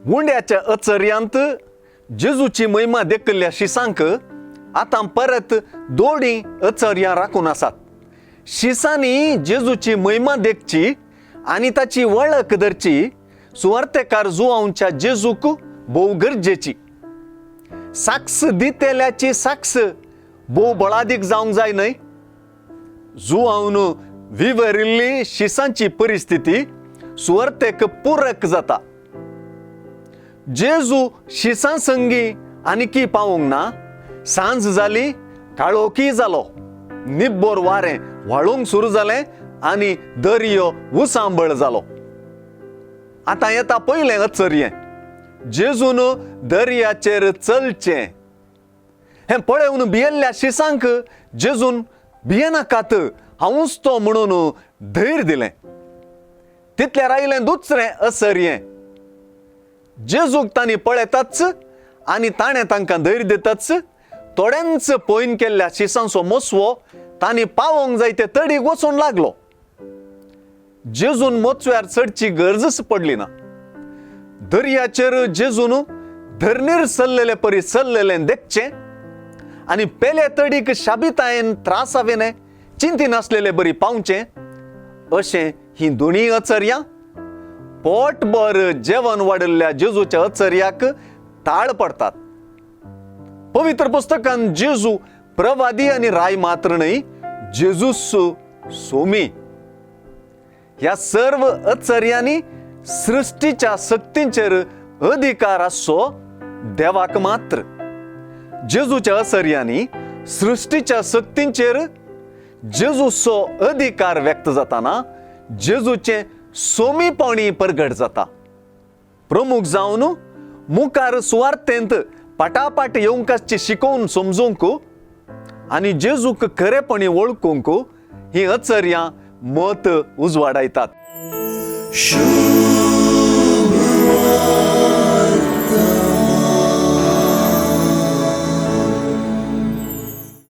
उंड्याच्या अचर्यांत जेजूची महिमा देखिल्ल्या शिसांक आतां परत दोडी अचर्यां राखून आसात. शिसांनी जेजूची महिमा देखची आनी ताची वळख धरची सुवार्तेकार जुवांच्या जेजूक भोव गरजेची. साक्ष दितेल्याची साक्ष भोव बळादीक जावंक जाय न्हय. जुवावन विवरिल्ली शिसांची परिस्थिती सुवार्तेक पुरक जाता. जेजू शिसां संगी आनी पावूंक ना. सांज जाली, काळोखी जालो, निब्बोर वारें व्हाळूंक सुरू जालें आनी दर्यो उसांबळ जालो. आतां येता पयलें अचर्यें, जेजून दर्याचेर चलचें. हें पळोवन भियेल्ल्या शिसांक जेजून भियेनाकात, हांवूच तो म्हणून धैर्य दिलें. तितल्यार आयलें दुसरें अचर्यें. जेजूक तांणी पळयताच आनी ताणें तांकां धैर्य दिताच थोड्यांच पयन केल्ल्या शिसांचो मोसवो तांणी पावोंक जाय ते तडीक वचूंक लागलो. जेजून मोचव्यार चडची गरजच पडली ना. दर्याचेर जेजून धरणीर चल्लेले परी चल्लेलें देखचें आनी पेले तडीक शाबितायेन त्रासावेने चिंती नासलेले बरी पावचें अशें ही दोनूय अचर्यां पोटभर जेवण वाडिल्ल्या जेजूच्या अचर्याक ताळ पडतात. पवित्र पुस्तकान जेजू प्रवादी आनी राय मात्र न्हय, जेजूस सोमी. ह्या सर्व अचर्यांनी सृश्टीच्या शक्तींचेर अधिकार आसचो देवाक मात्र. जेजूच्या अचर्यांनी सृश्टीच्या शक्तींचेर जेजूचो अधिकार व्यक्त जाताना जेजूचें सोमीपणी परगट जाता. प्रमुख जावन मुखार सुवार्थेंत पाटापाट येवंक आसची शिकोवन समजूंक आनी जेजूक खरेपणी वळखूंक ही अचर्यां मत उजवाडायतात.